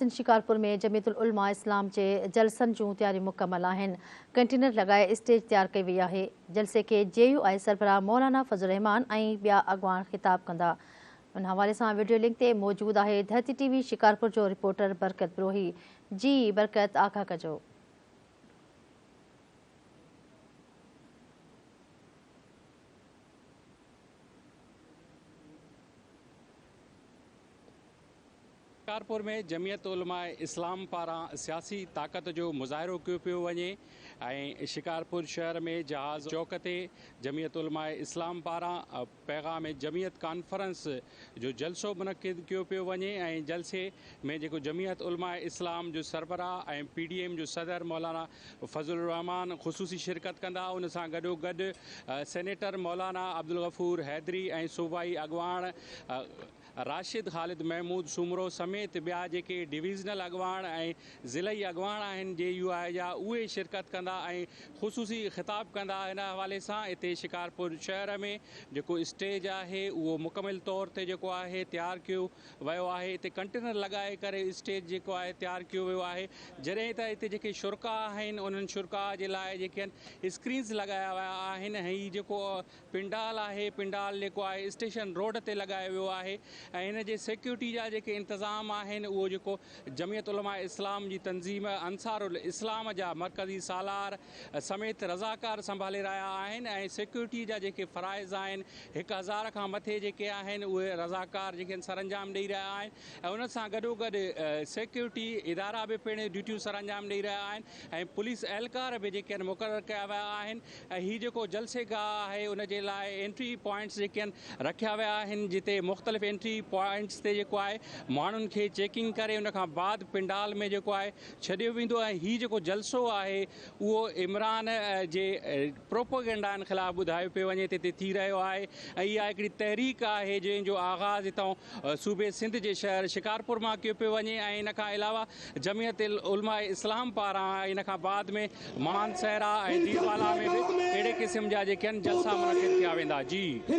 سنڌ شڪارپور ۾ جمعيت العلماء اسلام جي جلسن جون تياريون مڪمل آهن، ڪنٽينر لڳائي اسٽيج تيار ڪئي وئي آهي، جلسي کي جي يو آء سربراهه مولانا فضل الرحمان ۽ ٻيا اڳواڻ خطاب ڪندا. ان حوالي سان وڊيو لنڪ تي موجود آهي ڌرتي ٽي وي شڪارپور جو رپورٽر برڪت بروهي جي برڪت آگاهه ڪجو. شڪارپور ۾ جمعيت علماء اسلام پاران سياسي طاقت جو مظاهرو ڪيو پيو وڃي ۽ شڪارپور شهر ۾ جهاز چوڪ تي جمعيت علماء اسلام پاران پيغام جمعيت ڪانفرنس جو جلسو منعقد ڪيو پيو وڃي ۽ جلسي ۾ جيڪو جمعيت علماء اسلام جو سربراهه ۽ پي ڊي ايم جو صدر مولانا فضل الرحمان خصوصي شرڪت ڪندا ان سان گڏوگڏ سينيٽر مولانا عبدالغفور حيدري ۽ صوبائي اڳواڻ راشد خالد محمود سومرو سميت ٻيا جيڪي ڊويزنل اڳواڻ ۽ ضلعي اڳواڻ آهن جي يو آء جا اهي شرڪت ڪندا ۽ خصوصي خطاب ڪندا ان حوالي سان اتي شڪارپور شهر ۾ جيڪو اسٽيج آهي اهو مڪمل طور تي جيڪو آهي تيار ڪيو ويو آهي اتي ڪنٽينر لڳائي ڪري اسٽيج جيڪو آهي تيار ڪيو ويو آهي جڏهن ته اتي جيڪي شرڪاء آهن انهن شرڪاء جي لاء جيڪي آهن اسڪرينز لڳايا ويا آهن هي جيڪو پنڊال آهي، پنڊال جيڪو آهي اسٽيشن روڊ تي لڳايو ويو آهي ۽ هن جي سيڪيورٽي جا جيڪي انتظام آهن اهو جيڪو جمعيت علماء اسلام جي تنظيم انصار الاسلام جا مرڪزي سالار سميت رضاڪار سنڀالي رهيا آهن ۽ سيڪيورٽي جا جيڪي فرائض آهن 1000 کان مٿي جيڪي آهن اهي رضاڪار جيڪي سرانجام ڏئي رهيا آهن ۽ ان سان گڏوگڏ سيڪيورٽي ادارا به پڻ ڊيوٽيون سرانجام ڏئي رهيا آهن ۽ پوليس اهلڪار به جيڪي آهن مقرر ڪيا ويا آهن ۽ هي جيڪو جلسي گاهه آهي ان جي لاء انٽري پوائنٽس جيڪي آهن رکيا ويا آهن جتي مختلف انٽري پوائنٽس تي جيڪو آهي ماڻهن کي چيڪنگ ڪري ان کان بعد پنڊال ۾ جيڪو آهي ڇڏيو ويندو ۽ هي جيڪو جلسو آهي اهو عمران جي پروپوگينڊائن خلاف ٻڌايو پيو وڃي ته هتي ٿي رهيو آهي ۽ اها هڪڙي تحريڪ آهي جنهن جو آغاز هتان صوبي سنڌ جي شهر شڪارپور مان ڪيو پيو وڃي ۽ ان کان علاوه جمعيت العلماء اسلام پاران ان کان بعد ۾ مانسهرا ۽ ديروالا ۾ به اهڙي قسم جا جيڪي آهن جلسا منعقد ڪيا ويندا جي.